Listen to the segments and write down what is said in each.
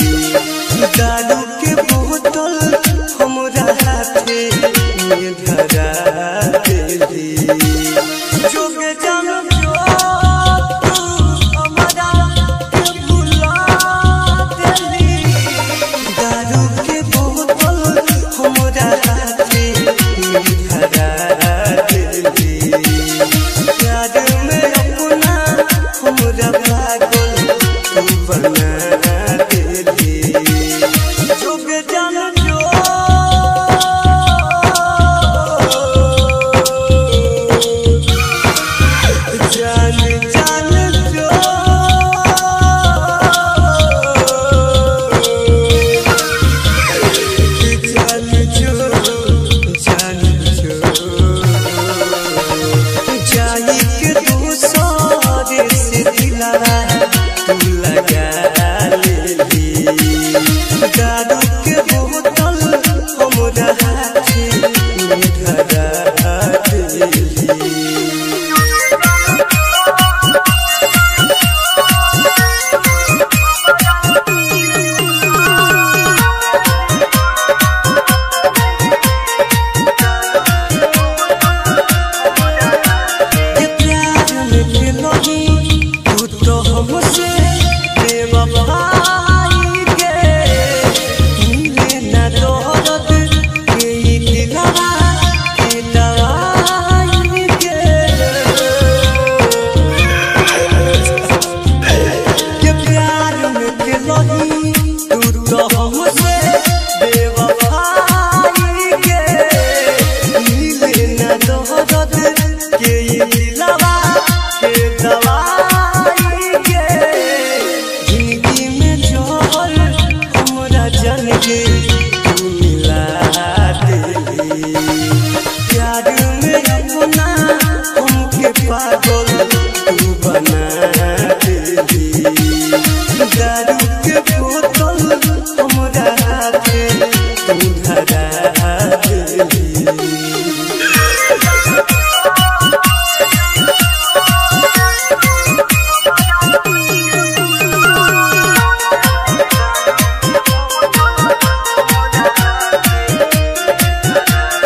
दारू के बोतल हमरा हाथे में धरा देली। जोग जान जो तू हमरा के भुला देली। दारू के बोतल हमरा हाथे में धरा देली। प्यार में अपना हमरा पागल तू बना देली। जोग जान जो जान जान जो जान जो जान जो जाई के दूसरे से दिलवा तू लगा लेली। दारू के बोतल हमरा हाथे में धरा देली। ये प्यार में खेलोगी तू तो हमसे बेवफाई के। मिले ना दर्द के ई दिलवा के दवाई के। ये प्यार में खेलोगी तू तो हमसे बेवफाई के। मिले ना दर्द के ई दिलवा के दवाई के। जिंदगी में जहर हमरा जान के तू मिला देली। प्यार में अपना हमके पागल तू बना देली। दारू के बोतल हमरा हाथे तू धरा देली।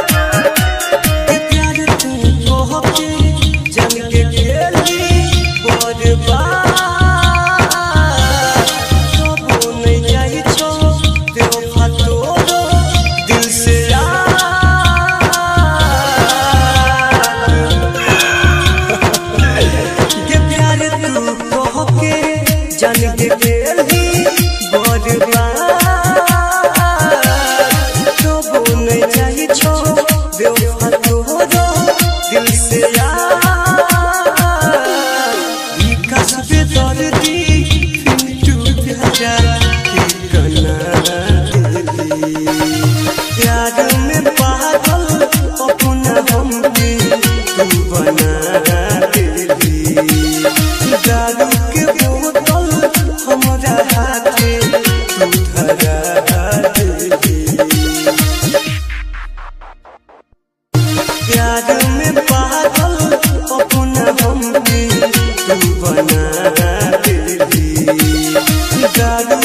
के प्यार तू कहके जान के खेली बर्बाद। कबो नहीं जाइ छौ बेवफा तोरो दिल से याद। के प्यार तू कहके जान के खेली बर्बाद। कबो नहीं जाइ छौ बेवफा तोरो दिल से याद। विकास बेदर्दी पिंटू प्यारा के कना देली। प्यार में पागल अपना हमके तू बना देली। दारू के बोतल हमरा हाथे तू धरा देली। प्यार में पागल अपना हमके तू बना देली। दारू